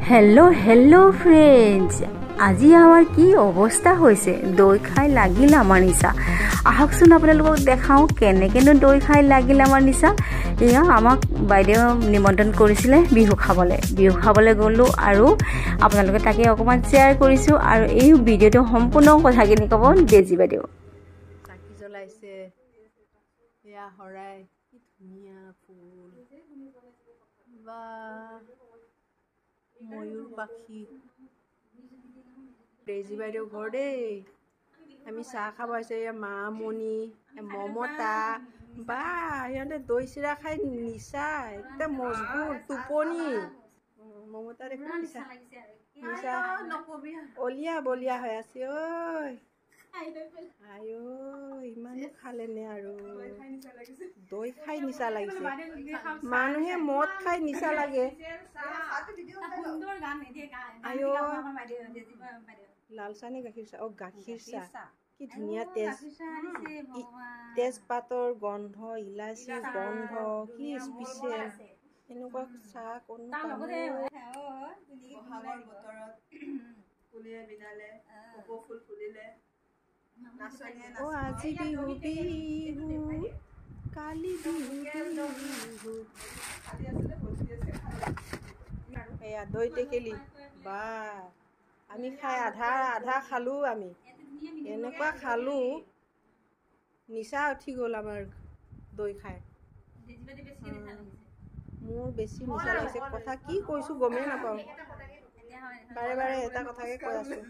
Hello' hello' friends, আজি আমাৰ কি অৱস্থা হৈছে। দৈ খাই লাগিল আমাৰ নিচা। আহকচোন আপোনালোকক দেখাওঁ কেনেকৈনো দৈ খাই লাগিল আমাৰ নিচা। এয়া আমাক বাইদেউ নিমন্ত্ৰণ কৰিছিলে বিহু খাবলৈ। বিহু খাবলৈ গ'লোঁ আৰু আপোনালোকে তাকে অকণমান শ্বেয়াৰ কৰিছোঁ। আৰু এই ভিডিঅ'টো সম্পূৰ্ণ কথাখিনি ক'ব ডেজি বাইদেউ। চাকি জ্বলাইছে, এয়া শৰাই, কি ধুনীয়া ফুল বা ময়ূৰ পাখি। ডেইজী বাইদেউ ঘৰ দেই। আমি চাহ খাব আহিছোঁ। এয়া মামণি, মমতা বা সিহঁতে দৈ চিৰা খাই নিচা একদম মজবুত টোপনি। মমতা দেখোন নিচা নিচা অলিয়া বলিয়া হৈ আছে। ঐ আই ঐ, ইমানো খালেনে আৰু দৈ খাই নিচা লাগিছে। মানুহে মদ খাই নিচা লাগে। আই ঐ, লাল চাহ নে গাখীৰ চাহ? অ, গাখীৰ চাহ। কি ধুনীয়া তেজ, তেজপাতৰ গোন্ধ, ইলাচীৰ গোন্ধ, কি স্পেচিয়েল। এনেকুৱা চাহ কোনো বহাগৰ বতৰত ফুলিয়ে বিনালে কপৌ ফুল ফুলিলে। অ, আজি বিহু বিহু, কালি বিহু বিহু। এয়া দৈ টেকেলি বা আমি খাই আধা আধা খালোঁ। আমি এনেকুৱা খালোঁ, নিচা উঠি গ'ল আমাৰ দৈ খাই। মোৰ বেছি নিচা লাগিছে, কথা কি কৈছোঁ গমেই নাপাওঁ। বাৰে বাৰে এটা কথাকে কৈ আছোঁ।